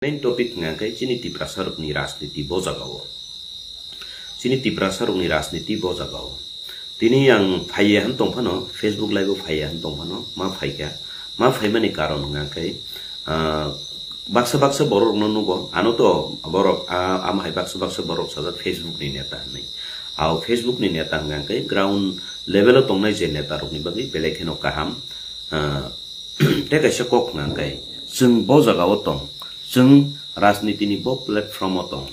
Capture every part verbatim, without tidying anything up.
Main topic hwnkha khe chini Tiprasa rokni rajniti bo jaga o. Chini Tiprasa rokni rajniti bo jaga o. Tini ang phaiya hwn tong phano, Facebook live o phaiya hwn tong phano, ma phaikha. Ma phaimani karon hwnkha khe, ah, baksa baksa borok rokno nugo, ano to borok, ah, am hai baksa baksa borok sajak Facebook ni neta hwnwi. Ao Facebook ni neta hwnkha khe ground level o tongnai je neta rokni bagwi belai kheno kaham. Ah, tei kaisa kok hwnkha khe chwng bo jaga o tong, chwng rajniti ni bo platform o tong.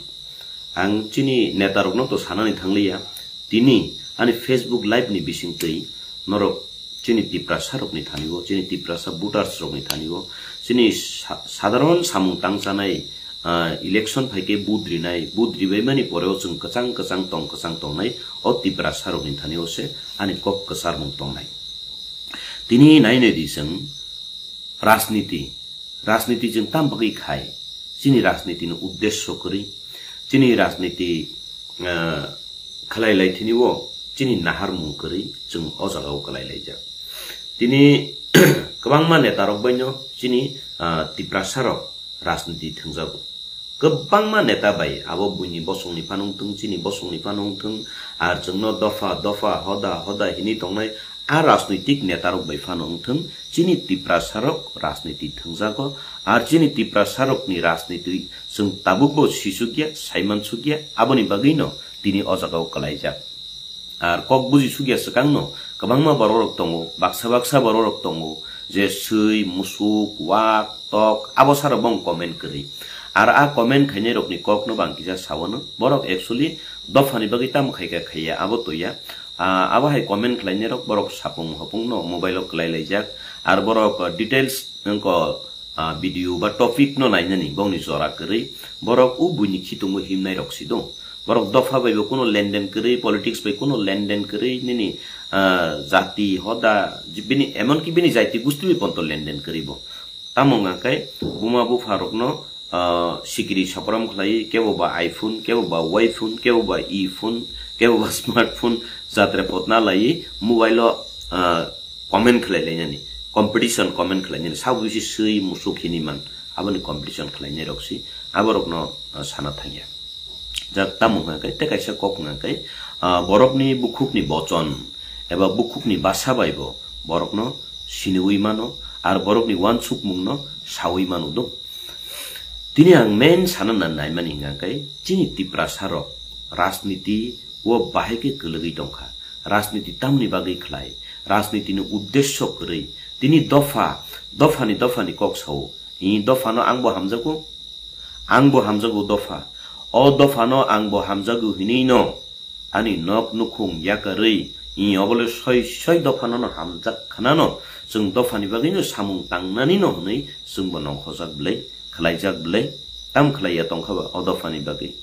Ang chini neta rokno to sanani thangliya, tini ani Facebook live ni bisingtwi norok chini Tiprasa rokni thani o, chini Tiprasa voters rokni thani o, chini sa-, sadharon samung tangchanai, ah, election phaikhe vote rinai, vote ribaimani poreo chwng kwchang kwchang tong, kwchang tongnai o Tiprasa rokni thani o se ani kok kwcharmung tongnai. Tini nainai di chwng, rajniti, rajniti chwng tam bagwi khai, chini rajniti ni uddesyo kwrwi, chini rajniti, ah, khlai lai thini o chini naharmung kwrwi chwng o jaga o kwlai laijak. Tini kwbangma neta rok bai no chini, ah, Tiprasa rok rajniti thwngjago. Kwbangma neta bai abo buini bosongni phano wngthwng, chini bosongni phano wngthwng, ar chwngno dopha dopha, hoda hoda hinwi tongnai a rajnoitik netarok bai phano wngthwng, chini Tiprasarok rajniti thwngjago, ar chini Tiprasarokni rajniti chwng tabukbo sisukya, saimansukya, aboni bagwino tini o jagao kwlaijak. Ar kok buji sukya swkangno kwbangma bororok tongo, baksa baksa bororok tongo, je swi, musuk, wak, tok, abo sara bong comment kwrwi. Ar a comment khainairokni kokno bang kisa sawano, borok actually dophani bagwi tamo khaika khaiya, abo toya. Ah, abo hai comment khlainairok borok sapung hopungno mobile-o kwlai laijak. Ar borok, ah, details wngkha, ah, video ba topic no nainani bongni jora kwrwi, borok o buini khitungo himnai rok si do. Borok dopha bai bo kuno lenden kwrwi, politics bai kuno lenden kwrwi, nini, ah, jati hoda, bini, emonki bini jati gusti bai ponto lenden kwrwi bo. Tamo wngkha khe buma bupha rokno, ah, sikiri sokrom khlai, kebo ba iPhone, kebo ba Y phone, kebo ba E phone, kebo ba smartphone, jatre potna lai mobile-o, ah, comment khlai lainani, competition comment khlainani, sabo bisi swi musuk hini man, aboni competition khlainai rok si, aborokno, ah, sana thangya. Jak tamo hwnka khe, tei kaisa kok hwnka khe, ah, borokni bukhukni bochon eba bukhukni basa bai bo borokno siniwi mano, ar borokni uansukmungno sawi mano do. Tini ang main sana na naimani hwnka khe, chini Tiprasa rok rajniti o bahai khe kwlwgwi tongkha. Rajniti tamni bagwi khlai? Rajnitini uddesyo kwrwi? Tini dopha, dophani, dophani kok sao. Hi dophano ang bo hamjago? Ang bo hamjago dopha. O dophano ang bo hamjago hinwi no ani nok nukhung yakarwi, i obole soi soi dophano no hamjak khnano, chwng dophani bagwi no samung tangnani no hwnwi chwng bo nongkhorjak bwlai, khlaijak bwlai, tam khlaiya tongkha ba o dophani bagwi?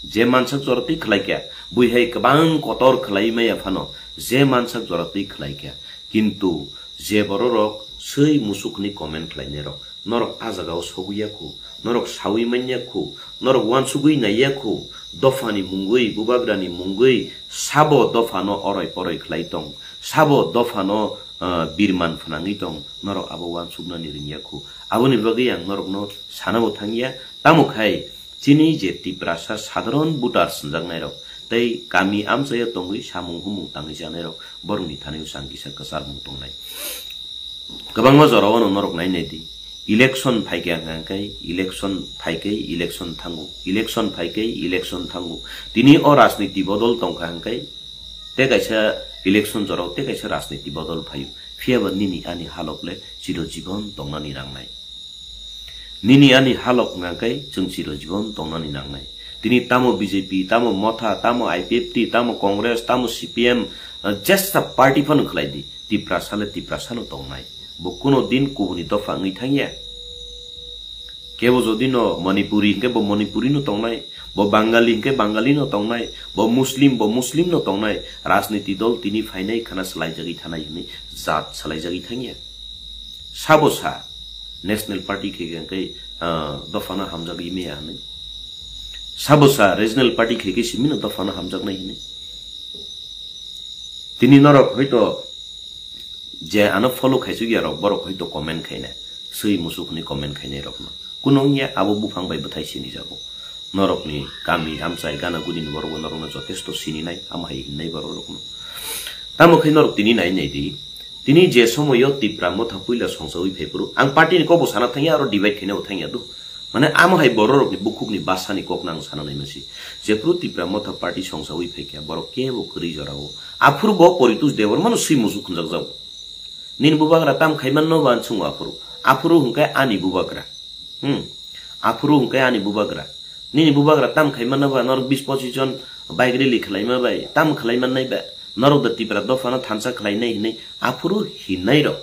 Je mansak jora twi khlaikha, buihai kwbang kotor khlaiwi maya phano, je mansak jora twi khlaikha, kintu je bororok swi musuk hwnwi comment khlainairok, norok a jagao sogwi ya khu, norok sawi man ya khu, norok uansugwi nai ya khu, dophani mungwi, bubagrani mungwi, sabo dophano oroi poroi khlai tong, sabo dophano, ah, birman phnangwi tong, norok abo uansuknani ring ya khu. Aboni bagwi ang norokno sana bo thang ya, tamo khai chini je Tiprasa sadharon voter swnjaknairok tei kami amchaio tongwi samung humung tangwi chanairok, borokni thani-o chang kisa kwcharmung tongnai. Kwbangma jorao no norok nai nai di. Election phaikha hwnkha khe, election phaikhe, election thango. Election phaikhe, election thango. Tini o rajniti bodol tongkha hwnkhe, tei kaisa election jorao tei kaisa rajniti bodol phaio. Phiyaba nini ani halok le chiro jibon tongnani nangnai. Nini ani halok hwnkha khe chwng chiro jibon tongnani nangnai. Tini tamo B J P, tamo Motha, tamo I P F T, tamo Congress, tamo C P M, ah, jesa party phano khlai di. Tiprasa le Tiprasa no tongnai. Bo kuno din kubuni dopha wngwi thangya. Kebo jodi no Manipuri hwnkhe bo Manipuri no tongnai, bo Bangali hwnkhe Bangali no tongnai, bo Muslim, bo Muslim no tongnai. Rajniti dol tini phainai khana swlaijagwi thanai hwnwi jat swlaijagwi thangya. Sabo sa National Party khe khe hwnkhe, ah, dophano hamjagwi maya hwnwi. Sabo sa Regional Party khe khe simi no dophano hamjaknai hwnwi. Tini norok hoito je ano follow khaisukya rok, borok hoito comment khaina, swi musuk hwnwi comment khainai rokno. Kuno wngya abo buphang bai bwthai sinijago. Norokni kami amchai gana guni ni borok bo norokno jotesto sininai, amo hai hinnai borok rokno. Tamo khe norok tini nai nai di. Tini je somoyo Tipra Motha puila songsawi phaiphuru, ang party ni kokbo sana thangya, aro divide khaina bo thangya do. Mane amo hai borok rokni bukhukni basani kokno ang sana nai masi. Jephuru Tipra Motha party songsawi phaikha, borok kebo kwrwi jorao. Aphuru bo Poritus Debbarmano swi musuk khunjak jago. Nini bubagra tam khaimanno ba, ang chungo aphuru. Aphuru hwnkhe ani bubagra. Hmm. Aphuru hwnkhe ani bubagra. Nini bubagra tam khaimanno ba, norok bis pochis jon bike rally khwlaima bai, tam khwlaimannai ba, norok da Tipra dophano thansa khwlainai hinwi aphuru hinnairok.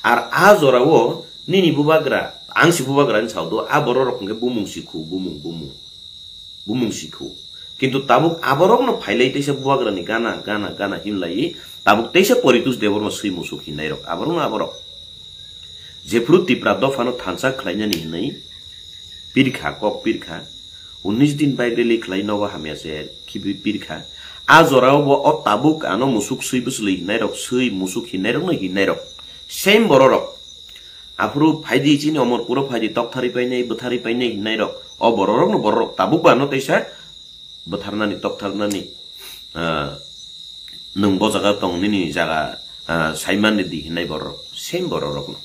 Ar a jorao nini bubagra, ang si bubagra hinwi sao do, a borok rok hwnkhe bumung sikhu, bumung, bumung. Bumung sikhu. Kintu tabuk aborokno phailai teisa bubagrani gana, gana, gana himlai, tabuk teisa Poritus Debbarma swi musuk hinnairok, aborokno aborok. Jephuru Tipra dophano thansa khwlainani hinwi pirkha, kok pirkha, unnish din bike rally khwlai nogo hamya se khibi pirkha. A jorao bo o tabuk ano musuk swi bwswlwi hinnairok, swi musuk hinnairokno hinnairok. Same bororok. Aphuru phaidi chini Omorpuro phaidi, tokthari painai, bwthari painai hinnairok. O bororokno bororok tabuk bo ano teisa bwtharnani, toktharnani, ah, nwng bo jaga tong, nini jaga, ah, saimani di hinai bororok, same bororokno.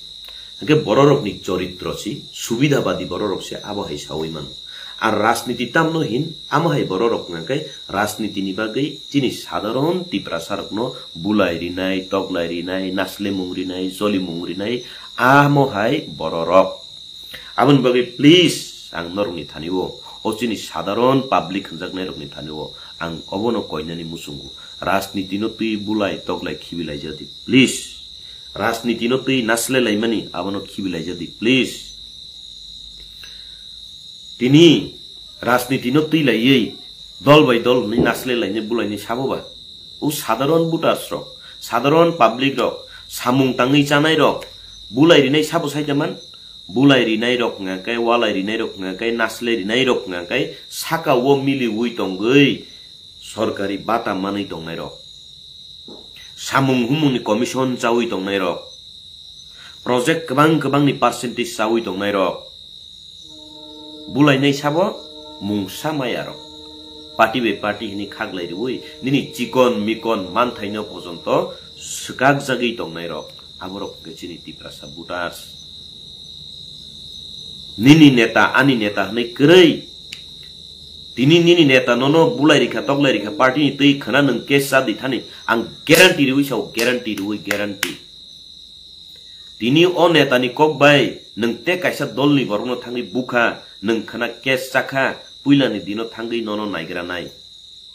Hwnkhe bororokni choritro si, subidhabadi bororok se abo hai saui mano. Ar rajniti tamno hin, amo hai bororok hwnkhe rajnitini bagwi chini sadharon Tiprasarokno bulai rinai, toklai rinai, naslemung rinai, jolimung rinai, amo hai bororok. Aboni bagwi please ang norokni thani-o, o chini sadharon public hwnjaknairokni thani-o ang obono koinani muchungo. Rajnitino twi bulai toklai khibilaijadi, please. Rajnitino twi naslelaimani abono khibilaijadi, please. Tini rajnitino twi laiwi dol bai dol hwnwi naslelaini bulaini sabo ba? O sadharon voters rok, sadharon public rok, samung tangwi chanai rok, bulai rinai sabo sai da man? Bulai rinai rok hwnga khe, walai rinai rok hwnga khe, naslai rinai rok hwnga khe, saka o miliwi tongwi sorkari bata manwi tongnai rok, samung humungni commission chawi tongnai rok, project kwbang kwbangni percentage chawi tongnai rok, bulainai sabo mungsa maya rok, party bai party hwnwi khaklai riwi nini chikon mikon manthaino pojonto swkak jagwi tongnai rok. Aborok hwnkhe chini Tiprasa voters. Nini neta, ani neta hwnwi kwrwi. Tini nini neta nono bulai rikha, toklai rikha, party ni twi khwna nwng case cha di thani, ang guarantee riwi sao, guarantee riwi, guarantee. Tini o neta ni kok bai nwng tei kaisa dol ni borok no thangwi bukha, nwng khwna case chakha, puila ni dino thangwi nono naigra nai.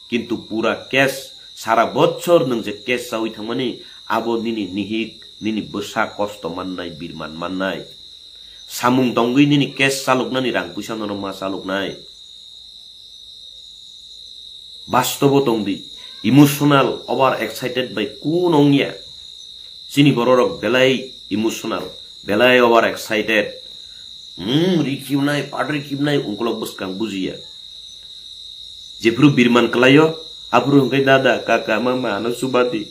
Kintu pura case, sara bochor nwng je case chawi thangmani, abo nini nihik, nini bwsa kosto mannai, birman mannai. Samung tongwi nini case chaloknani rang puisa nono ma chaloknai. Bastobo tongdi, emotional, over excited bai kun ongya. Chini bororok belai emotional, belai over excited. Hmm, rikhibnai, pat rikhibnai, ungkolok bwskang bujiya. Jephuru birman kwlaio, aphuru hwnkhe dada, kaka, mama, ano chubadi.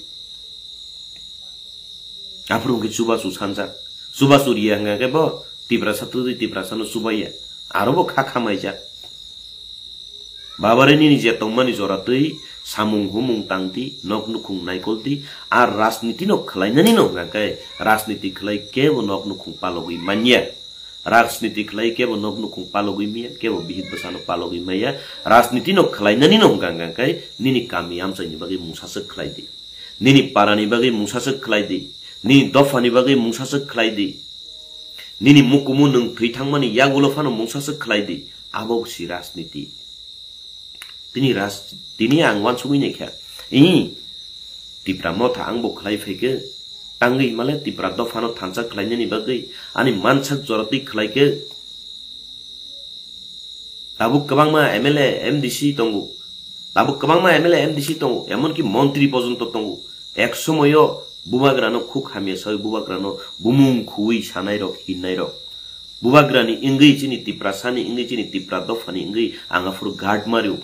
Aphuru hwnkhe chubachu sanjak. Chubachu riya hwnkhe bo Tiprasa twtwi Tiprasano chubaiya. Aro bo kha khamaijak. Babare nini je tongmani jora twi samung humung tangdi, nok nukhung naikoldi, ar rajnitino khwlainanino hwnkhe rajniti khwlai kebo nok nukhung palogwi manya. Rajniti khwlai kebo nok nukhung palogwi maya, kebo bihik bwsano palogwi maya. Rajnitino khwlainanino hwnkha hwnkha khe nini kami amchaini bagwi mungsaswk khwlaidi. Nini parani bagwi mungsaswk khwlaidi. Nini dophani bagwi mungsaswk khwlaidi. Nini mukumu nwng thwi thangmani yagulo phano mungsaswk khwlaidi. Abo si rajniti. Tini ras-, tini ang uansugwi naikha. Ih, Tipra Motha ang bo khlai phaikhe, tangwi himale Tipra dophano thansa khlainani bagwi ani mansak joratwi khlaikhe. Tabuk kwbangma M L A, M D C tongo. Tabuk kwbangma M L A, M D C tongo, emonki montri porjonto tongo. Ek somoyo bubagrano khuk hamya sawi bubagrano bumung khuwi sanairok, hinnairok. Bubagrani wngwi chini Tiprasani wngwi chini Tipra dophani wngwi ang aphuru guard mario.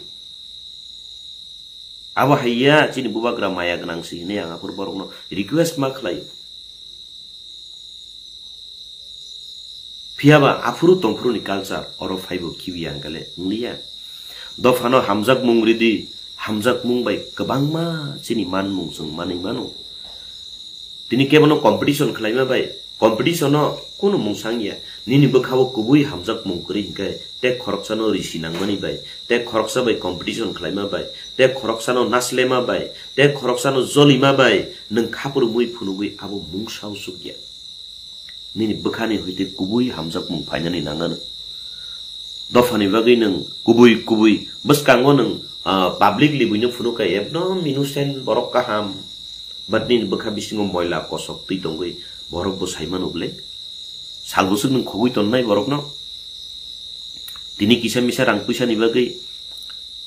Abo haiya chini bubagra maya gwnang si hinwi ang aphuru borokno request ma khlaio. Phiya ba aphuru tongphuru ni culture oro phaibo khibiya hwnkhe le wngliya. Dophano hamjakmung ridi, hamjakmung bai kwbangma chini manmung chwng manwi mano. Tini kebono competition khlaima bai, competition no kunu mung sangya. Nini bwkhao kubui hamjakmung kwrwi hwnkhe tei khoroksano risi nangmani bai, tei khoroksa bai competition khlaima bai, tei khoroksano naslema bai, tei khoroksano jolima bai, nwng khapurumui phunugwi abo mungsa usukya. Nini bwkhani hoite kubui hamjakmung phainani nangano. Dophani bagwi nwng kubui kubui bwskango nwng, ah, publicly buino phunukha ekdom innocent borok kaham. But nini bwkha bisingo moila kosok twi tongwi borok bo saimano bwle. Sal bwswk nwng khogwi tonnai borokno. Tini kisa misa rang puisani bagwi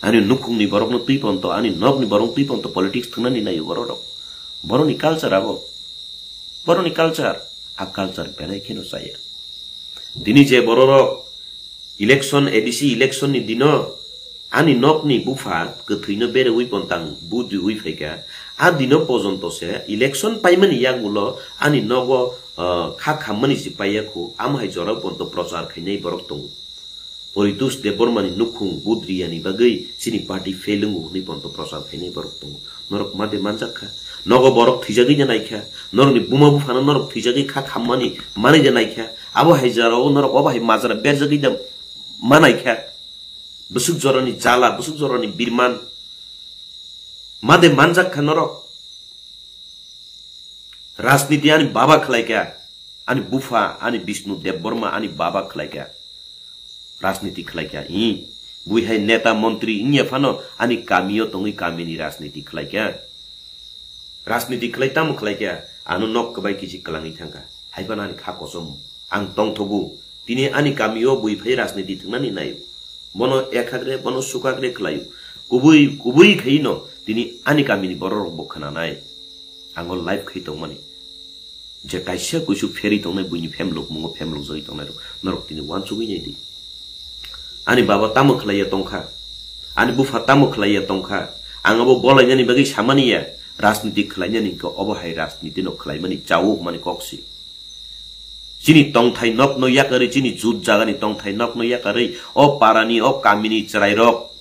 ani nukhungni borokno twi ponto, ani nokni borok twi ponto politics thwngnani naio bororok. Boroni culture abo. Boroni culture, a culture belai kheno chaya. Tini je bororok election, A D C election ni dino ani nokni bupha kwthwino berewi pontang budriwi phaikha, a dino pojonto se election paimani yagulo ani nogo, ah, kha khammani se paiya khu, amo hai jorao ponto prochar khainai borok tongo. Poritos Debbarmani nukhung budriyani bagwi chini party fail wngo hwnwi ponto prochar khainai borok tongo. Norok ma de manjak kha? Nogo borok thwijagwi de naikha. Norokni buma buphano norok thwijagwi kha khammani manwi de naikha. Abo hai jorao norok obo hai majra berjagwi de ma naikha. Bwswk jorani jala, bwswk jorani birman. Ma de manjak kha norok? Rajniti ani baba khlaikha, ani bupha, ani Bishnu Debbarma, ani baba khlaikha. Rajniti khlaikha, hi. Bui hai neta montri wngya phano ani kamio tongwi kamini rajniti khlaikha. Rajniti khlai tamo khlaikha, ano nok kwbai kisi kwlangwi thangkha. Hai phano ani kha kosom. Ang tongthogo. Tini ani kamio bui phai rajniti thwngnani naio. Bono ekhagre, bono sukagre khlaio. Kubui, kubui khaino tini ani kamini bororok bo khwnanai. Ango live khai tongmani. Je kaisa kuisu pheri tongnai buini phemlok mungo phemlok jagwi tongnai rok. Norok tini wansugwi nai di. Ani baba tamo khlaiya tongkha. Ani bupha tamo khlaiya tongkha. Ang abo bolainani bagwi samani ya. Rajniti khlainani hwnkhe obo hai rajniti no khlaimani chao hwnmani kok si. Chini tongthai nokno yakarwi, chini jut jagani tongthai nokno yakarwi, o parani, o kamini chwrairok,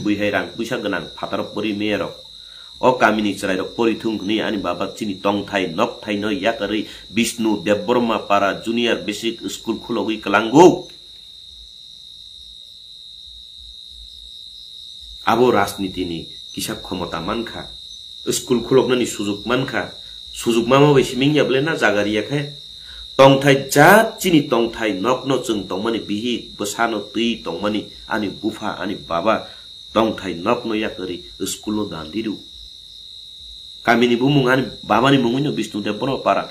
bui hai rang puisa gwnang phatarok pori meyarok, o kamini chwrairok pori thung hwnwi ani baba chini tongthai nokthaino yakarwi Bishnu Debbarma para Junior Basic School khulogwi kwlango. Abo rajnitini kisa khomota mankha, school khuloknani sujuk mankha, sujuk mama bai simi wngya bwle na jaga riya khe? Tongthai jat chini tongthai nokno chwng tongmani bihik bwsano twi tongmani ani bupha ani baba tongthai nokno yakarwi school-o dan diru. Kamini bumung ani babani mungwino Bishnu Debbarma para.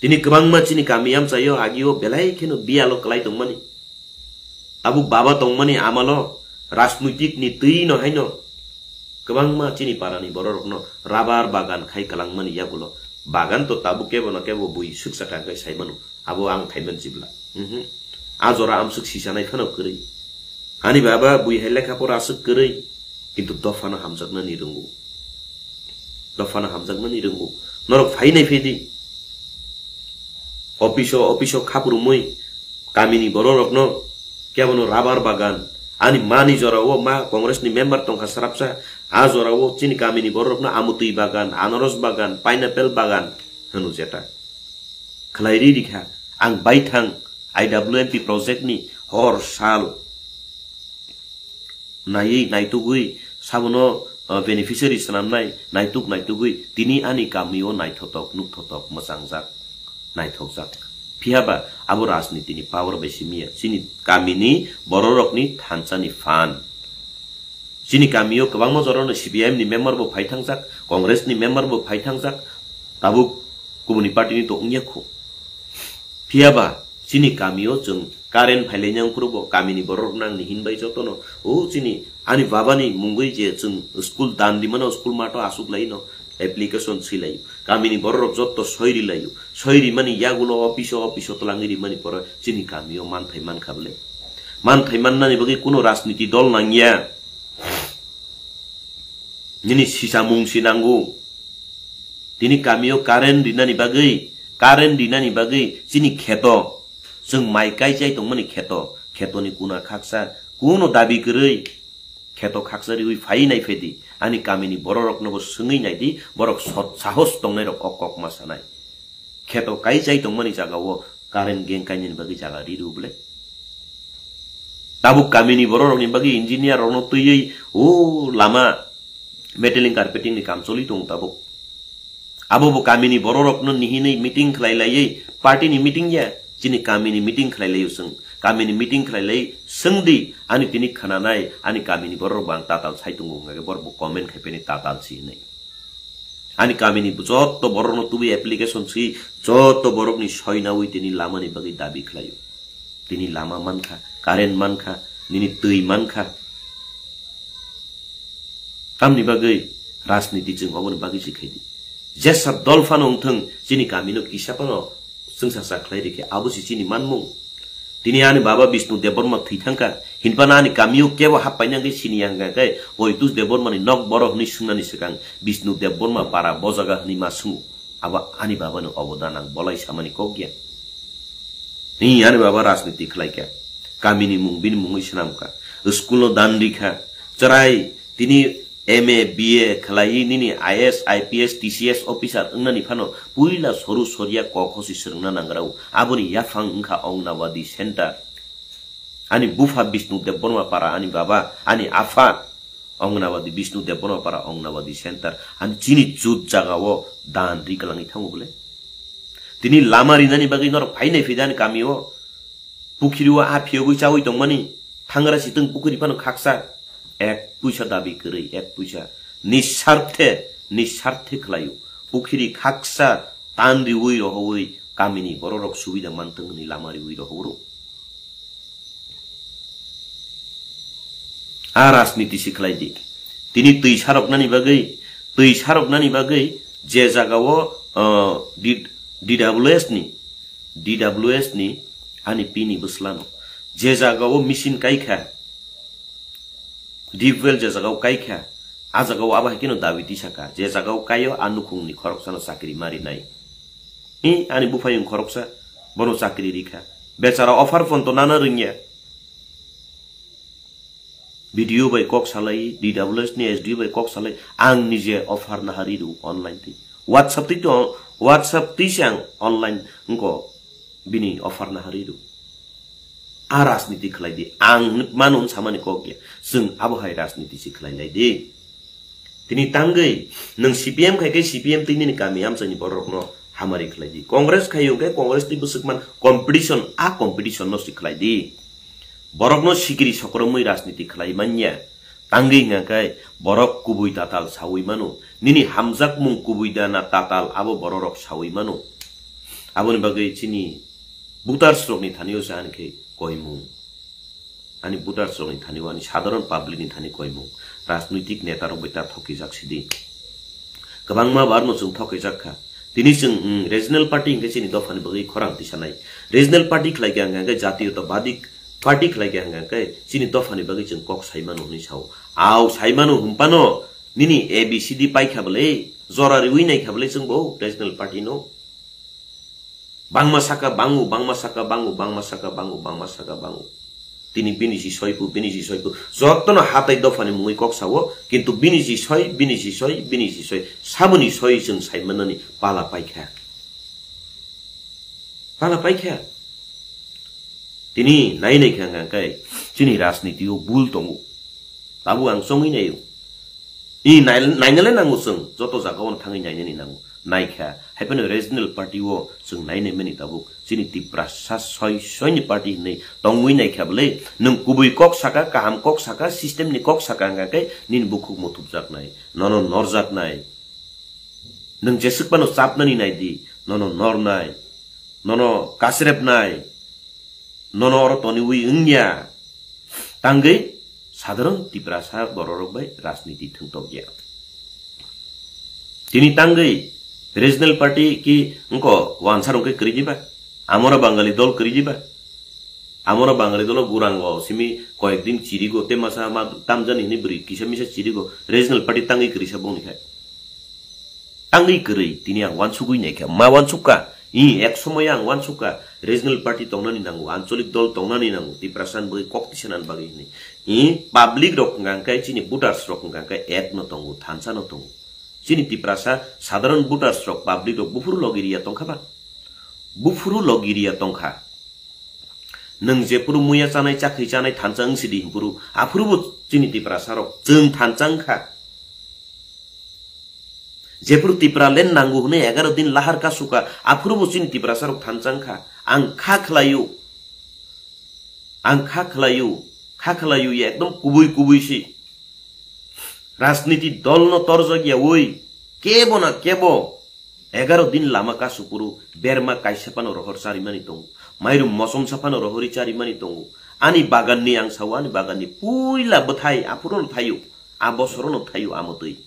Tini kwbangma chini kami amchaio agio belai kheno biyalo kwlai tongmani. Tabuk baba tongmani amalo rajnoitik ni twi no haino kwbangma chini para ni borok rok no rabar bagan khai kwlangmani yagulo bagan to tabuk kebo no kebo bui swksa kha khai sai mano. Abo ang khai man chibla. Mhm. A jora amswk sisa nai phano kwrwi. Ani baba bui hai lekha pora aswk kwrwi. Kintu dophano hamjaknani rwngo. Dophano hamjaknani rwngo. Norok phai nai phai di. Office o, office o khapurumui kamini bororokno kebono rabar bagan, ani mani jorao ma Congress ni member tongkha srapsa, a jorao chini kamini bororokno amutwi bagan, anaros bagan, pineapple bagan hwno jeta. Khlai ri rikha, ang baithang I W M P project ni hor sal naiwi naitugwi sabono, uh, beneficiary swnamnai naituk naitugwi tini ani kamio naithotok nukthotok mwchangjak naithokjak. Phiyaba abo rajnitini power bai simiya chini kamini bororokni thansani phan. Chini kamio kwbangma jorano C P I M ni member bo phai thangjak, Congress ni member bo phai thangjak, tabuk kubuni party ni to wngya khu. Phiyaba chini kamio chwng current phailai nang phuru bo kamini borok nang ni hinbai jotono o chini ani babani mungwi je chwng school dan di mano school mato asuk lai no application swi lai kamini borok jotto soi ri lai soi ri mani yagulo office o office o twlangwi ri mani pore chini kamio manthai mankha bwle manthai mannani bagwi kuno rajniti dol nangya. Nini sisa mung si nango. Tini kamio current rinani bagwi Current rinani bagwi chini kheto, chwng mai kai chai tongmani kheto, khetoni kuna khaksa, kuno dabi kwrwi, kheto khaksa riwi phai nai phedi, ani kamini bororoknobo swngwi naidi, borok sot sahos tongnairok kok kok ma sanai. Kheto kai chai tongmani jagao current geng kainani bagwi jaga ri rw bwle. Tabuk kamini bororokni bagwi engineer rokno twiwi o lama metallic carpeting ni kam choli tongo tabuk. Abo bo kamini bororokno nihinwi meeting khlai laiwi, party ni meeting ya, chini kamini meeting khlai laio chwng. Kamini meeting khlai lai swng di, ani tini khwnanai, ani kamini bororok bo ang tatal sai tongo hwnga khe borok bo comment khai pheni tatal si hinwi. Ani kamini joto borokno tubui application si, joto borokni soi naui tini lamani bagwi dabi khlaio. Tini lama mankha, current mankha, nini twi mankha. Tamni bagwi rajniti chwng oboni bagwi se khaidi. Jesa dol phano wngthwng, chini kamino kisa phano chwngsa cha khlai rikhe, abo se chini manmung. Tini ani baba Bishnu Debbarma thwi thangkha, hinphano ani kamio kebo hap paina hwnkhe sini yang khe Poitus Debbarmani nok borok hwnwi swngnani swkang Bishnu Debbarma para bojaga hwnwi ma swngo. Abo ani babani obodan ang bolai samani kok ya. Ni ani baba rajniti khlai kha. Kamini mung bini mungwi swnam kha. School o dan ri kha. Chwrai tini M A, B A khlai nini I A S, I P S, T C S officer wngnani phano puila soru soria kok hosi swrwngna nangrao. Aboni yaphang wngkha Ongnabadi center. Ani bupha Bishnu Debbarma para ani baba, ani apha Ongnabadi Bishnu Debbarma para Ongnabadi center. Ani chini chut jagao dan ri kwlangwi thango bole. Tini lama rinani bagwi norok phainai phidani kamio. Pukhiri o a phiyogwi chawi tongmani, thangra sitwng pukhiri phano khaksa, ek puisa dabi kwrwi, ek puisa. Nisarthe, nisarthe khlaio. Pukhiri khaksa tan riwi rohowoi kamini bororok subida mantwng hwnwi lama riwi rohoro. A rajniti si khlai di. Tini twi saroknani bagwi, twi saroknani bagwi je jagao, uh, D-, D W S ni, D W S ni ani pini bwslano. Je jagao machine kai kha, deep well je jagao kai kha, a jagao abo hai kheno dabi tisa kha. Je jagao kaio a nukhungni khoroksano chakri ma rinai. I ani buphayung khoroksa, bono chakri ri kha. Bechara offer phone to nana rwngya. B D O bai kok salai, D W S ni S D O bai kok salai, ang nije offer nahari rw online twi. WhatsApp twi to, WhatsApp twi se ang online wngko bini offer nahari rw. A rajniti khlai di, ang mano samani kok ya, chwng abo hai rajniti se khlai lai di. Tini tangwi nwng C P M khai khe C P M twi nini kami amchaini bororokno hamari khlai di. Congress khai hwnkhe Congress twi bwswk man competition, a competition no si khlai di. Borokno sikiri sokromwi rajniti khlai manya. Tangwi hwnkha khe borok kubui tatal sawi mano. Nini hamjakmung kubui da na tatal abo bororok sawi mano. Aboni bagwi chini voters rokni thanio se ani khe koimung. Ani voters rokni thani o, ani sadharon public ni thani koimung, rajnoitik neta rok bai ta thokijak sidi. Kwbangma bar no chwng thokijak kha. Tini chwng, mm, regional party hwnkhe chini dophani bagwi khorang tisanai. Regional party khlai khe hwnkhe jatiyotabadi party khlai khe hwnkhe chini dophani bagwi chwng kok sai mano hwnwi sao. Au sai mano hwnphano nini A B C D pai kha bwle, jora riwi nai kha bwle chwng bo regional party no. Bangma saka bango, bangma saka bango, bangma saka bango, bangma saka bango. Tini bini si soipu, bini si soipu. Jotono hatai dophani mungwi kok sao, kintu bini si soi, bini si soi, bini si soi. Saboni soi chwng sai manani pala paikha. Pala paikha. Tini nai nai kha hwnkha khe chini rajniti o bul tongo. Tabuk ang chongwi naio. I nai-, nainale nango chwng, joto jagao no thangwi nainani nango. Naikha, haiphano regional party o chwng nainai mani tabuk. Chini Tiprasa soi, soini party hinwi tongwi naikha bwle, nwng kubui kok saka, kaham kok saka, system ni kok saka hwnkha khe nini bukhuk muthupjaknai, nono norjaknai. Nwng jeswk phano chapnani naidi, nono nornai, nono kasrepnai. Nono oro toniwi wngya. Tangwi sadharon Tiprasa bororok bai rajniti thwngtokya. Tini tangwi regional party ki wngko wansarok khe kwrwi diba? Amoro Bangali dol kwrwi diba? Amoro Bangali dolo gurango simi koyek din chirigo, te masa ma tamjani hini bwrwi kisa misa chirigo, regional party tangwi kwrwi sa bongni khai. Tangwi kwrwi, tini ang wansugwi naikha, ma wansukha, I ek somoy ang uansukha regional party tongnani nango, ancholik dol tongnani nango, Tiprasa ni bagwi kok tisanani bagwi hinwi. I public rok hwnkha khe chini voters rok hwnkha khe ek no tongo, thansa no tongo. Chini Tiprasa sadharon voters rok, public rok buphuru logi riya tongkha ba? Buphuru logi riya tongkha. Nwng jephuru muya chanai, chakri chanai thansa wng sidi hinphuru, aphuru bo chini Tiprasa rok chwng thansa wngkha. Jephuru Tipraland nango hwnwi egaroh din lahar kasukha, aphuru bo chini Tiprasa rok thansa wngkha. Ang kha khlaio, ang kha khlaio, kha khlaio, ekdom kubui kubui si. Rajniti dol no torjak ya oi, kebo na kebo egaroh din lama kasupuru berma kaisa phano rohor charimani tongo, mairum mosom sa phano rohorwi charimani tongo. Ani bagan ni ang sao, ani bagan ni puila bwthai aphuru no thaio, a bosoro no thaio amotwi.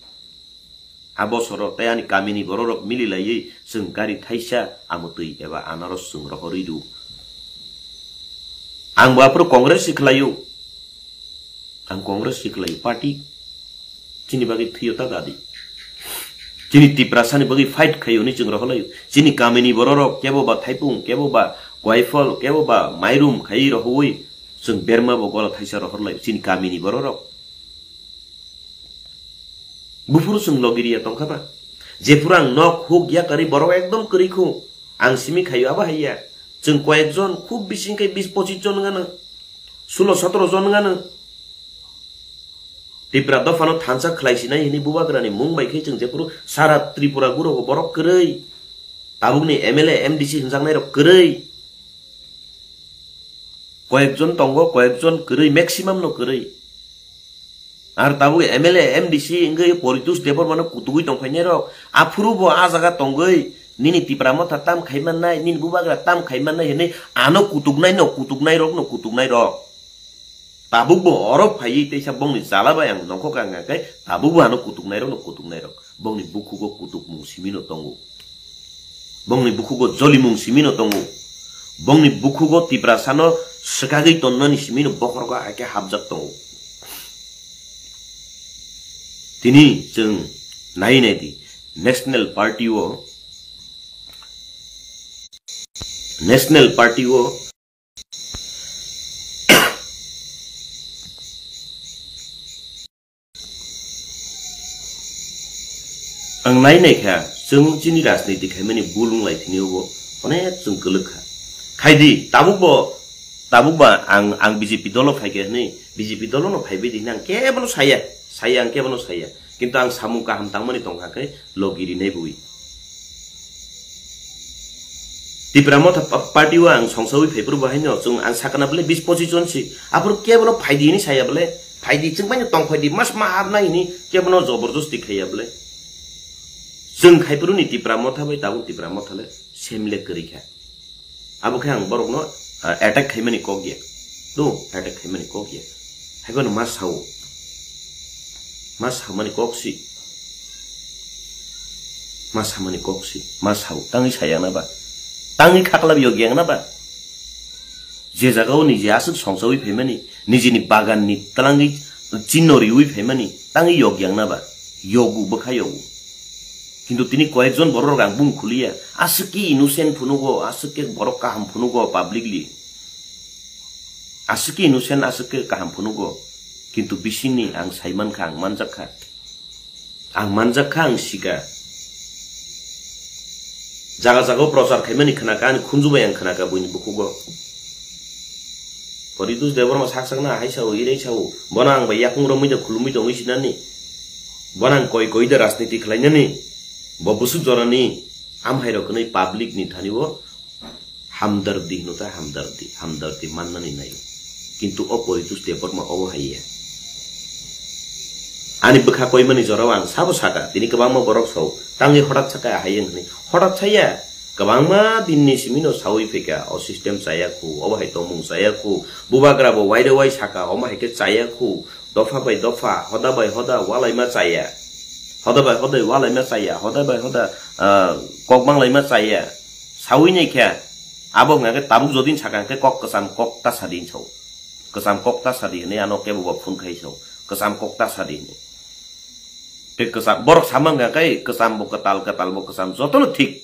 A bosoro tei ani kamini bororok mili laiwi chwng gari thaisa amotwi eba anaros chwng rohorwi rw. Ang bo aphuru Congress si khlaio. Ang Congress si khlaio, party chini bagwi thwiyo ta dadi. Chini Tiprasa ni bagwi fight khaio hwnwi chwng rohorlaio. Chini kamini bororok kebo ba Thaipung, kebo ba Koifol, kebo ba Mairum khaiwi rohorwi chwng berma bo gola thaisa rohorlaio chini kamini bororok. Buphuru chwng logi riya tongkha ba? Jephuru ang nok huk yakarwi borok ekdom kwrwi khu, ang simi khaio abo hai ya. Chwng koyekjon, khub bisi wngkhe bis pochis jon wngano, sulo sotoro jon wngano. Tipra dophano thansa khlai sinai hwnwi bubagrani mung bai khe chwng jephuru sara Tripura gurogo borok kwrwi. Tabukni M L A, M D C hwnjaknairok kwrwi. Koyekjon tongo, koyekjon kwrwi, maximum no kwrwi. Ar tabuk M L A, M D C wngwi Poritush Debbarmano kutugwi tongphainairok, aphuru bo a jaga tongwi nini Tipra Motha tam khaimannai, nini bubagra tam khaimannai hwnwi ano kutuknaino kutuknairokno kutuknairok. Tabukbo oro phaiwi teisa bongni jala bai ang nongkhor kha hwnkha khe tabukbo ano kutuknairokno kutuknairok. Bongni bukhugo kutukmung simino tongo. Bongni bukhugo jolimung simino tongo. Bongni bukhugo Tiprasano swkagwi tonnani simino bokhorgo hai khe hapjak tongo. Tini chwng nai nai di, National Party o, National Party o Ang nai nai kha, chwng chini rajniti khaimani bul wng lai thini obo onek chwng kwlwk kha. Khai di, tabuk bo, tabuk ba ang, ang B J P dolo phai khe hwnwi, B J P dolo no phai bai di hwnwi ang kebono saya, saya ang kebono saya. Kintu ang samung kaham tangmani tong kha khe logi rinai bui. Tipra Motha pa-, party o ang songsawi phai phuru bo haino chwng ang sakana bole bis pochis jon si. Aphuru kebono phai di hwnwi saya bole. Phai di, chwng bai no tong phai di, mas ma habna hini, kebono joborjosti khaiya bole. Chwng khai phuru ni Tipra Motha bai tabuk Tipra Motha le same le kwrwi kha. Abo khe ang borok no, ah, attack khaimani kok ya. Do, attack khaimani kok ya. Hai bono ma sao. Ma samani kok si. Ma samani kok si. Ma sao. Tangwi sayang na ba. Tangwi khaklap yok yang na ba. Je jaga o niji aswk songsawi phaimani, nijini bagan ni twlangwi chinno riwi phaimani, tangwi yok yang na ba. Yogu, bwkha yogu. Kintu tini koyekjon borok rang bung khuliya, aswk khe innocent phunugo, aswk khe borok kaham phunugo publicly. Aswk khe innocent, aswk khe kaham phunugo. Kintu bisingni ang saimankha, ang manjakha. Ang manjakha, ang sika. Jaga jaga o prochar khaimani khnaka, ani khunju bai ang khnaka buini bukhugo. Poritus Debbarma sak sakna hai sao, irai sao. Bono ang bai yakung romwi da khulumwi tongwi sinani. Bono ang koi koi da rajniti khlainani. Bo busuk jorani amhai rok hwnwi public ni thani o hamdardi hino ta hamdardi, hamdardi mannani naio. Kintu o Poritus Debbarma obo hai ya. Ani bwkha koimani jorao ang sabo saka, tini kwbangma borok sao, tangwi hotat saka hai wng hwnwi. Hotat saya, kwbangma dinni simino sawi phaikha, o system chaya khu, obo hai tongmung chaya khu, bubagra bo waire wai saka, omo hai khe chaya khu, dopha bai dopha, hoda bai hoda, walaima chaya. Hoda bai hoda, walaima chaya, hoda bai hoda, ah, kok banglaima chaya. Sawi nai khe, abo hwnka khe tabuk jodin saka hwnkhe kok kwcham kok ta sadi hinwi sao. Kwcham kok ta sadi hinwi ano kebo bo phone khai sao. Kwcham kok ta sadi hinwi. Tei kwcham, borok sama hwnka khe kwcham bo kwtal, kwtal bo kwcham, jotono thik.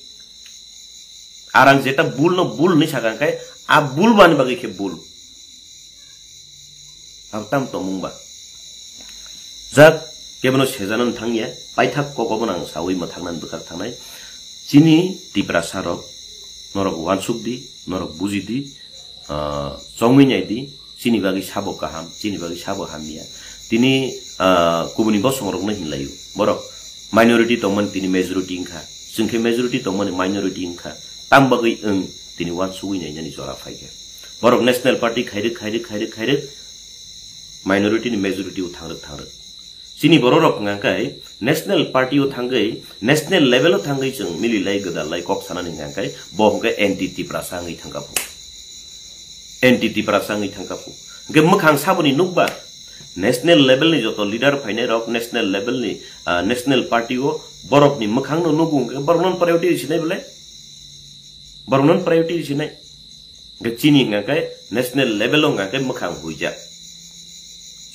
Ar ang jeta bul no bul hinwi sakha, hwnkhe a bul bani bagwi khe bul. Ang tam tongmung ba. Jak, kebono sejanani thangya, paithak kok obono ang sawi mwthangna bwkhak thangnai. Chini Tiprasa rok, norok wansuk di, norok buji di, ah, chongwi nai di, chini bagwi sabo kaham, chini bagwi sabo hamya. Tini, ah, kubuni bosong rokno hinlaio. Borok minority tongmani tini majority wngkha. Chwng khe majority tongmani minority wngkha. Tam bagwi wng tini wansugwi nainani jora phaikha. Borok National Party khairwk, khairwk, khairwk, khairwk, minority ni majority o thangrwk, thangrwk. Chini borok rok hwnka khe national party o thangwi, national level o thangwi chwng mililai gwdalai kok sanani hwnka khe bo hwnka anti Tiprasa wngwi thangkha phu. Anti Tiprasa wngwi thangkha phu. Hwnkhe mwkhang saboni nukba national level ni joto leader phainai rok national level ni, ah, national party o borok ni mwkhang no nugo hwnkhe borok non priority sinai bole? Borok non priority sinai. Hwnkhe chini hwnka khe national level o hwnka khe mwkhang huijak.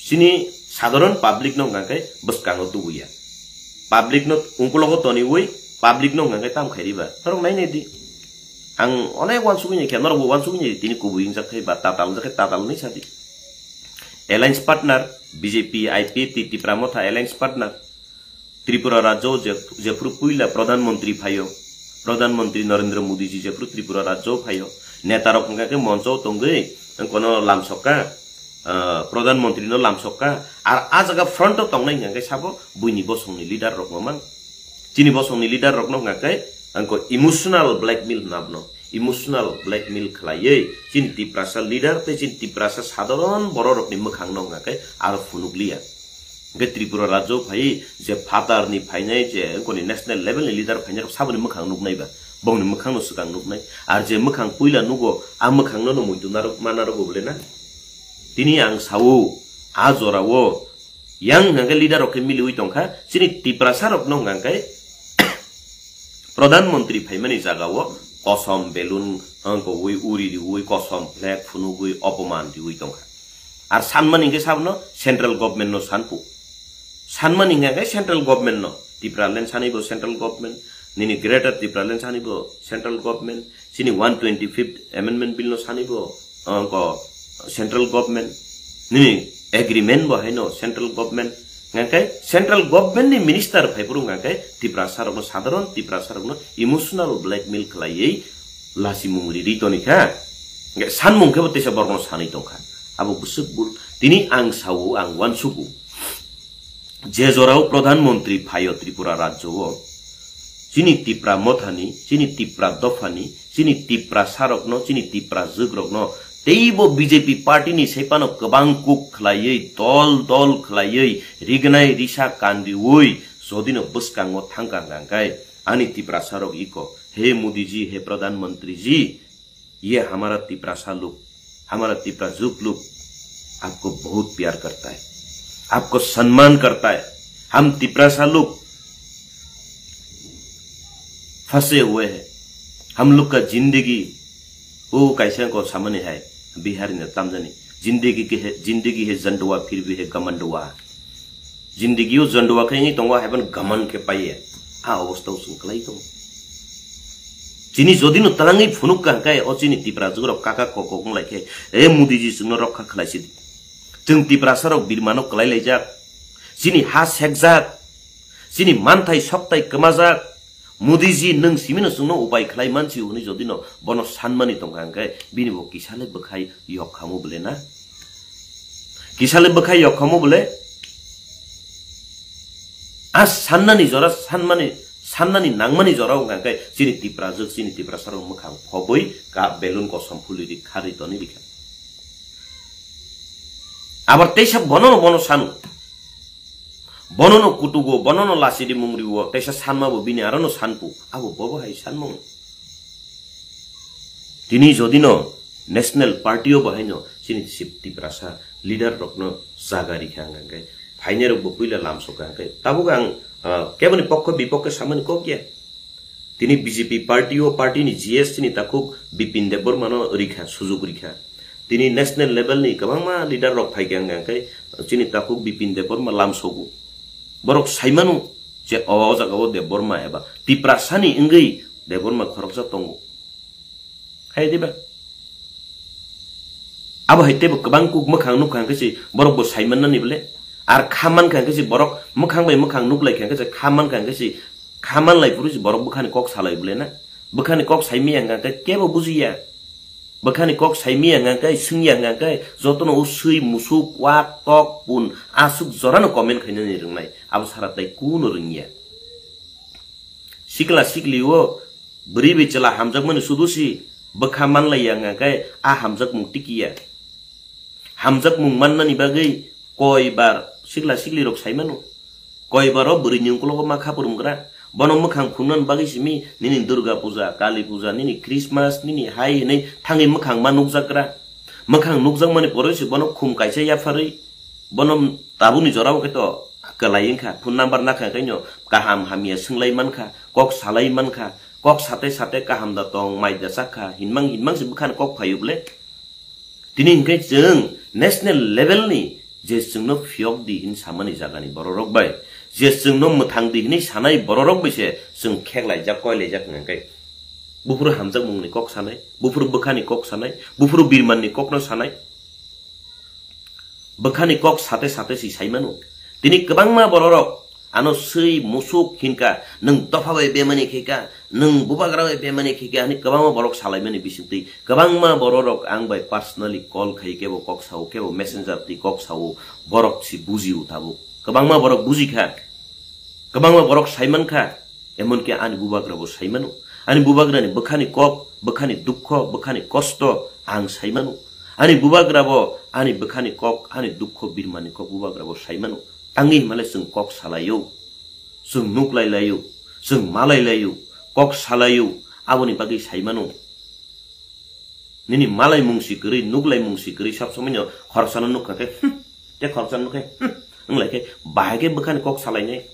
Chini sadharon public no hwnka khe bwskango tubuya. Public no ungkulogo toniwi public no hwnka khe tam khairiba. Norok nainai di. Ang onek wansugwi nai khe, norok bo wansugwi nai di, tini kubui wngjak khe ba tatal wngjak khe tatal hinwi sadi. Alliance partner, B J P, I P F T, Tipra Motha alliance partner. Tripura rajyo je-, jephuru puila Pradhan Mantri phaio, Pradhan Mantri Narendra Modi ji jephuru Tripura rajyo phaio, neta rok hwnka khe moncho tongwi kono lamsokka, ah, Pradhan Mantri no lamsokka, ar a jaga front o tongnai hwnka khe sabo buini bosongni leader rok mamang. Chini bosongni leader rokno hwnka khe angko emotional blackmail hwnna bono. Emotional blackmail khlaiwi chini Tiprasa leader tei chini Tiprasa sadharon bororokni mwkhangno hwnka khe aro phunukliya. Hwnkhe Tripura rajyo phai je phatarni phainai je angkoni national level ni leader phainai rok saboni mwkhang nuknai ba, bongni mwkhangno swkang nuknai. Ar je mwkhang puila nugo, a mwkhangno no muitu narwk ma narwgo bole na? Tini ang sao, a jorao yang hwnka khe leader rok khe miliwi tongkha, chini Tiprasa rokno hwnka khe Pradhan Mantri phaimani jagao kosom belun wngkogwi uri riwi kosom flag phunugwi opoman riwi tongkha. Ar sanmani hwnkhe sabono central government no sanphu. Sanmani hwnkhe central government no. Tipraland sanibo central government, nini Greater Tipraland sanibo central government, chini one twenty-fifth Amendment Bill no sanibo, wngkha central government, nini agreement bo haino central government. Hwnkhe central government ni minister phaiphuru hwnkhe Tiprasa rokno, sadharon Tiprasa rokno emotional blackmail khlaiwi lasimung riri tonikha. Hwnkhe sanmung khe bo teisa borokno sanwi tongkha. Abo bwswk bul. Tini ang sao, ang uansugo. Je jorao Pradhan Mantri phaio Tripura rajyo o, chini Tipra Mothani, chini Tipra Dophani, chini Tiprasarokno, chini Tipra jwkrokno teibo B J P party ni sephano kwbang kuk khlaiwi, dol dol khlaiwi, rignai risa kanriwi, jodino bwskango thangkha hwnkha khe, ani Tiprasarok iko, he Modi ji, he Pradhan Mantri ji, ये हमारा तिपरासा लोग, हमारा तिपरा जुग लोग, आपको बहुत प्यार करता है, आपको सम्मान करता है। हम तिपरासा लोग फंसे हुए हैं, हम लोग का जिंदगी, वो कैसे को सामने है, बिहारी ने तमजनी, जिंदगी के है, जिंदगी है जंडवा, फिर भी है गमंडवा। Jindigi o jondwa khe wngwi tongo, haiphano gaman khe paiya. A obostha o chwng kwlai tongo. Chini jodi no twlangwi phunuk kha hwnkhe, o chini Tipra jugrok kaka kok kok wng lai khe, e Modi ji, chwngno rokha khlai sidi. Chwng Tiprasa rok birmano kwlai laijak. Chini ha sekjak. Chini manthai soktai kwmajak. Modi ji, nwng simino chwngno upai khlai mansi hwnwi jodi no bono sanmani tongkha hwnkhe, bini bo kisa le bwkhai yok khamu bwle na? Kisa le bwkhai yok khamu bwle? A sannani jora, sanmani, sannani nangmani jora wngkha hwnkhe chini Tiprajwk, chini Tiprasarok mwkhang phobwi ka belun kosom phulwi ri kharwi toni rikha. Abar teisa bono no bono sanu. Bono no kutugo, bono no lachidi mungriwo, teisa sanma bo bini aro no sanpu. Abo bobo hai sanmung. Tini jodi no National Party o bo haino chini Sip-, Tiprasa leader rokno jaga rikha hwnkha hwnkhe, phainai rok bo puila lamsokha hwnkhe. Tabuk ang, ah, keboni pokho bipokhe samani kok ya. Tini B J P party o party ni G S chini takhuk Bipin Debbarma no rikha, sujuk rikha. Tini national level ni kwbangma leader rok phaikha hwnkha hwnkhe chini takhuk Bipin Debbarma lamsogo. Borok saimano je o jaga o Debbarma eba Tiprasa ni wngwi Debbarma khoroksa tongo. Hai diba? Abo hai teibo kwbang kuk mwkhang nukha hwnkhe se borok bo sai mannani bole. Ar kha mankha hwnkhe se borok mwkhang bai mwkhang nuklai kha hwnkhe se kha mankha hwnkhe se kha manlai phuru se borok bwkhani kok salai bole na. Bwkhani kok sai maya hwnkhe kebo bujiya. Bwkhani kok sai maya hwnkhe swngya hwnkhe jotono o swi musuk wak tok pun aswk jorano comment khainani rwngnai. Abo sara tai kuno rwngya. Sikla sikli o bwrwi bai chwla hamjakmani sudu si bwkha manlaiya hwnkhe a hamjakmung tikiya. Hamjakmung mannani bagwi koi bar sikla sikli rok sai mano. Koi bar o bwrwi ni ukologo ma khapur wngkra. Bono mwkhang phungnani bagwi simi nini Durga puja, Kali puja, nini Christmas, nini hai hinwi thangwi mwkhang ma nukjakra. Mwkhang nukjakmani poroi se bono khum kaisa yapharwi bono tabukni jorao khe to kwlai wngkha, phone number nakha khe no kaham hamya swnglaimani kha, kok salaimankha, kok sate sate kaham da tong, mai da chakha, hinmang hinmang se bwkhani kok phaio bole. Tini hinkhe chwng national level ni je chwngno phiyok di hin samani jagani bororok bai, je chwngno mwthang di hinwi sanai bororok bai se chwng kheklaijak, koilaijak hwnkhe. Buphuru hamjakmungni kok sanai, buphuru bwkhani kok sanai, buphuru birmanni kokno sanai. Bwkhani kok sate sate si sai mano. Tini kwbangma bororok ano swi musuk hinka, "Nwng dopha bai bemani khaika, nwng bubagra bai bemani khaika," hwnwi kwbangma borok salaimani bisingtwi. Kwbangma bororok ang bai personally call khai kebo kok sao, kebo messenger twi kok sao, borok si bujio tabuk. Kwbangma borok bujikha, kwbangma borok sai mankha. Emonki ani bubagra bo sai mano. Ani bubagrani bwkhani kok, bwkhani dukho, bwkhani kosto ang sai mano. Ani bubagra bo ani bwkhani kok, ani dukho birmani kok bubagra bo sai mano. Tangwi himale chwng kok salaio, chwng nuklai laio, chwng malai laio, kok salaio, aboni bagwi sai mano. Nini malai mungsi kwrwi, nuklai mungsi kwrwi, sab somoi no khoroksa no nukha khe, hmm, te khoroksa no nukhe, hmm, wnglai khe, bahai khe bwkhani kok salainai.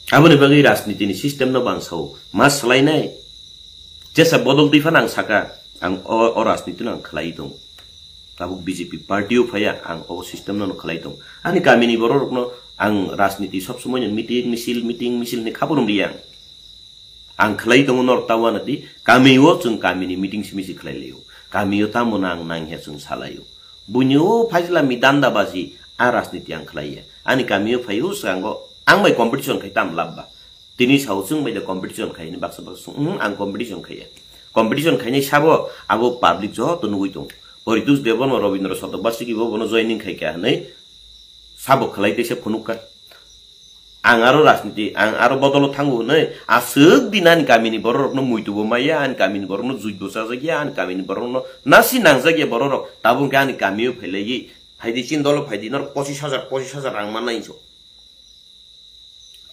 Aboni bagwi rajniti ni system no bang sao, ma salainai. Jesa bodol twi phano ang saka, ang o, o rajniti no ang khlai tong. Tabuk B J P party o phaiya, ang o system no khlai tong. Ani kami ni borok rok no ang rajniti sab somoi no meeting, misil, meeting, misil ni khaborom riya ang. Ang khlai tongo nor tawana di, kami o chwng kami ni meeting simi si khlai laio. Kami o tamo nang nang he chwng salaio. Buini o phaisla mi danda baji, a rajniti ang khlaiya. Ani kami o phai o swango, ang bai competition khai tam lab ba. Tini sao chwng bai da competition khai ni baksa baksa sung, hmm, ang competition khaiya. Competition khainai sabo, abo public joto nugui tong. Poritus Debbarma Robindra Sotobasiki bo bono joining khai kha hinwi sabo khlai teisa phunuk kha. Ang aro rajniti, ang aro bodolo thango hwnwi, aswk din ani kamini bororokno muitubo maya, ani kamini borokno juibo chajakya, ani kamini borokno nasi nangjakya bororok, tabuk hwnkhe ani kamio phailaigwi, phaidi chini dolo phaidi norok pochis hajar, pochis hajar rang mannai hinso.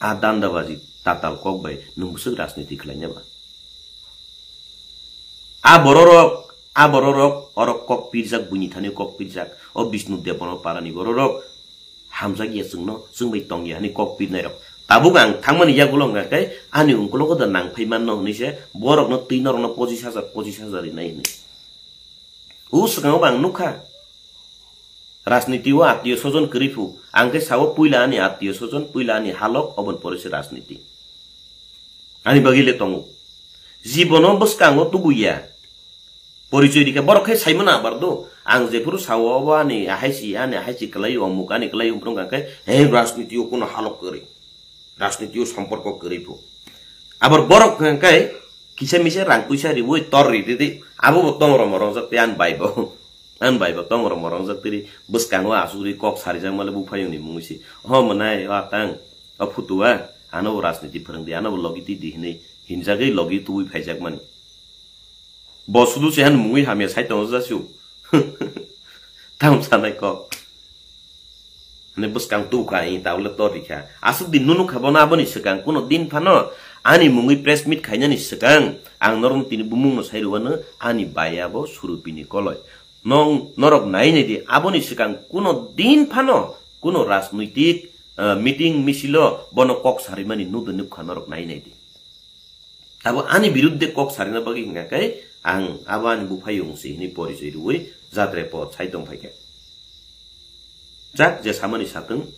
A dandabaji tatal kok bai nwng bwswk rajniti khlaina ba? A bororok, a bororok, orok kok pirjak, buini thani kok pirjak, o Bishnu Debbarma parani bororok, hamjakya chwngno, chwng bai tongya hwnwi kok pirnairok. Tabuk ang thangmani yagulo hwnkha khe ani ungkulogo da nang phai manno hwnwi se borokno twi norokno pochis hajar, pochis hajar rinai hwnwi. O swkango bo ang nukha. Rajniti o attiyo sojon kwrwi phu. Ang khe sao puila ani attiyo sojon, puila ani halok, oboni pore se rajniti. Ani bagwi le tongo. Jibono bwskango tubuya. Porichoi rikha, borok khe saimano abar do. Ang jephuru sao obo ani ahai si, ani ahai si kwlai, omuk ani kwlai, omuk wngkha khe, he rajniti o kuno halok kwrwi. Rajniti o somporko kwrwi phu. Abar borok hwnkha khe kisa misa rang puisa riwi tor ri ridi. Abo bo tongro morong jak tei ani bai bo. Ani bai bo tongro morong jak tei bwskango asugri kok sarijak male buphayungni mungwi si. Ho mwnai o atang, o phutu a, ano bo rajniti phwrwng di, ano bo logi twi di hinwi hinjagwi logi tubui phaijak mani. Bo sudu se han mungwi hamya sai tongo jasiu. Tam sanai kok. Hwnwi bwskang tu kha, i ta ule tor rikha. Aswk din nunu kha bono aboni swkang kuno din phano ani mungwi press meet khainani swkang ang norokno tini bumungno sai rwano ani bai abo Surupini koloi. Nong norok nai nai di aboni swkang kuno din phano kuno rajnoitik, eh, meeting misilo bono kok sarimani nudo nukha norok nai nai di. Abo ani biruddhe kok sarina bagwi hwnkha khe ang abo ani buphayung se hinwi porichoi rwui jatre pot sai tong phaikha. Jak je samani satwng,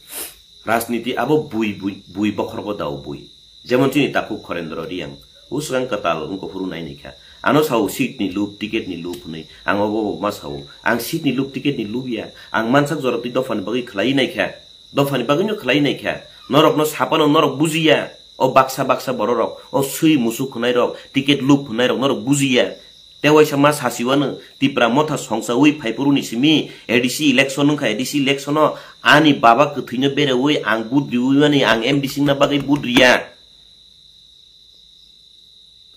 rajniti abo bui, bui, bui bokhorgo dao bui. Jemon chini takhuk Khorendro Riang, Uswkang kwtal wngkha phuru nai naikha. Ano sao seat ni lub, ticket ni lub hwnwi. Ang obo obo ma sao. Ang seat ni lub, ticket ni lub ya. Ang mansak jora twi dophani bagwi khlai naikha. Dophani bagwino khlai naikha. Norokno sapano norok bujiya. O baksa baksa bororok, o swi musuk hwnairok, ticket lub hwnairok norok bujiya. Tewaisa ma sasiwano Tipra motha songsawi phaiphuru ni simi A D C election wngkha, A D C election o ani baba kwthwino berewi ang budriwi mani ang M D C wngna bagwi budriya.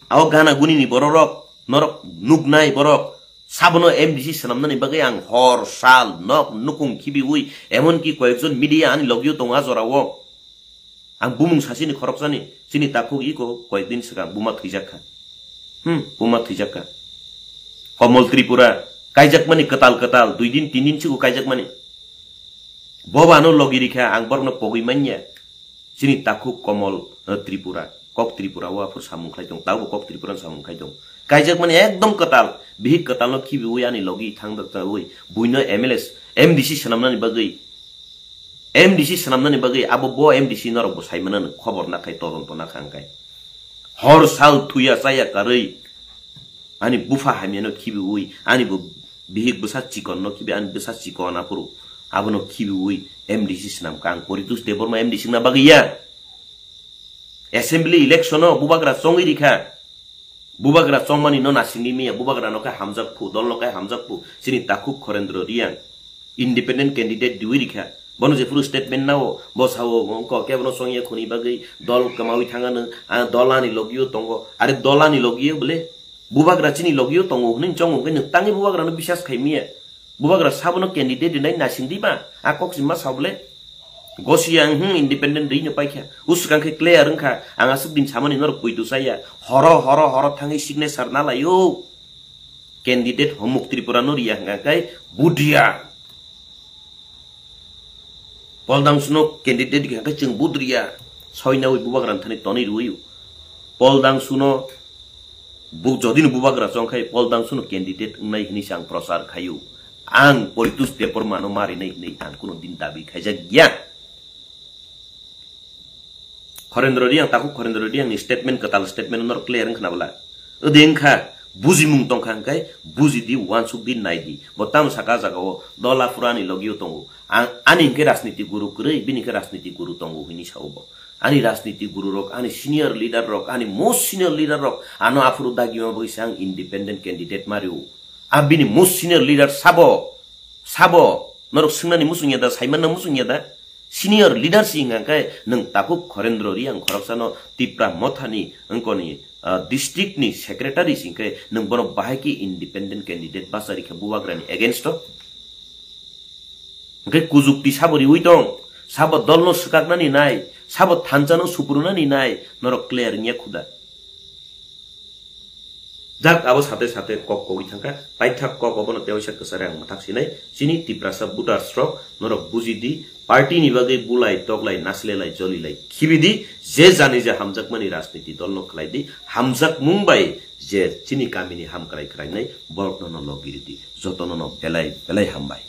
Abo gana guni ni bororok, norok nuknai borok, sabono M D C swnamnani bagwi ang hor, sal, nok, nukung khibiwi, emonki koyekjon media ani logio tongo a jorao. Ang bumung sasini khoroksani, chini takhuk iko koyekdin swkang buma thwijakha. Hmm, buma thwijakha. Komol Tripura, kaijakmani kwtal kwtal, dui din, tin din sigo kaijakmani. Boba ano logi rikha, ang borokno pogwi manya. Chini takhuk Komol, eh, Tripura, kok Tripura o aphuru samung khlai tong, tabo kok Tripura samung khlai tong. Kaijakmani ekdom kwtal, bihik kwtalno khibiwi ani logi thangjakjawi, buino M L A, M D C swnamnani bagwi, M D C swnamnani bagwi, abo bo M D C norok bo sai manano, khobor nakhai, todonto nakha hwnkhe. Hor sal thuya chaya karwi, ani bupha hamyano khibiwi, ani bo bihik bwsa chikonno khibi, ani bwsa chikon aphuru, abono khibiwi M D C swnamkha ang, Poritos Debbarma M D C wngna bagwi ya. Assembly election o bubagra chongwi rikha. Bubagra chongmani no nasingwi miya, bubagra no khe hamjak phu, dol no khe hamjak phu, chini takhuk Khorendro Riang. Independent candidate diwi rikha. Bono jephuru statement nao, bo sao, wngkha kebono chongya khuni bagwi dol kwmawi thangano, ah, dol ani logio tongo. Are dol ani logio bole? Bubagra chini logio tongo hwnwi chongo, hwnkhe nwng tangwi bubagrano bisas khai miya. Bubagra sabono candidate rinai nasing diba? A kok sima sao bole? Gosia, hmm, independent rino paikha. Uswkang khe clear wngkha. Ang aswk din samani norok poito saya. Horo, horo, horo thangwi signature na laio. Candidate Homuk Tripura no riya hwnkha khe budriya. Poldang suno candidate hwnkha khe chwng budriya. Soinawi bubagra thani tonwi rwio. Poldang suno bu-, jodi no bubagra chong khai Poldang suno candidate wngnai hwnwi se ang prochar khaio. Ang Poritos Debbarma no marinai hwnwi ang kuno din dabi khaijak ya. Khorendro Riang, takhuk Khorendro Riang ni statement, kwtal statement norok clear wngkha na bwla? Ode wngkha, bujimung tongkha hwnkhe buji di, uansuk di, nai di. Bo tamo saka jagao dol aphuru ani logio tongo. Ang, ani hwnkhe rajniti guru kwrwi, bini hwnkhe rajniti guru tongo hwnwi sao bo. Ani rajniti guru rok, ani senior leader rok, ani most senior leader rok, ano aphuru dagima bagwi se ang independent candidate mario. A bini most senior leader sabo, sabo, norok swngnani muchung ya da, saimanna muchung ya da? Senior leader si hwnkha khe nwng takhuk Khorendro Riang khoroksano Tipra mothani wngkoni, ah, district ni secretary si hwnkhe nwng bono bahai khe independent candidate bachari khe bubagrani against o? Hwnkhe kujukti sabo riwi tong, sabo dolno swkaknani nai, sabo thanchano suprunani nai, norok clear wngya khuda. Jak abo sate sate kok kogwi thangkha, paithak kok obono tewaisa kwchari ang mwthak sinai, chini Tiprasa voters rok norok buji di, party ni bagwi bulai, toklai, nasilelai, jolilai, khibi di, je jani je hamjakmani rajniti dol no khlai di, hamjakmung bai je chini kamini hamkrai khwlainai borok no no logi ridi, jotono no belai belai hambai.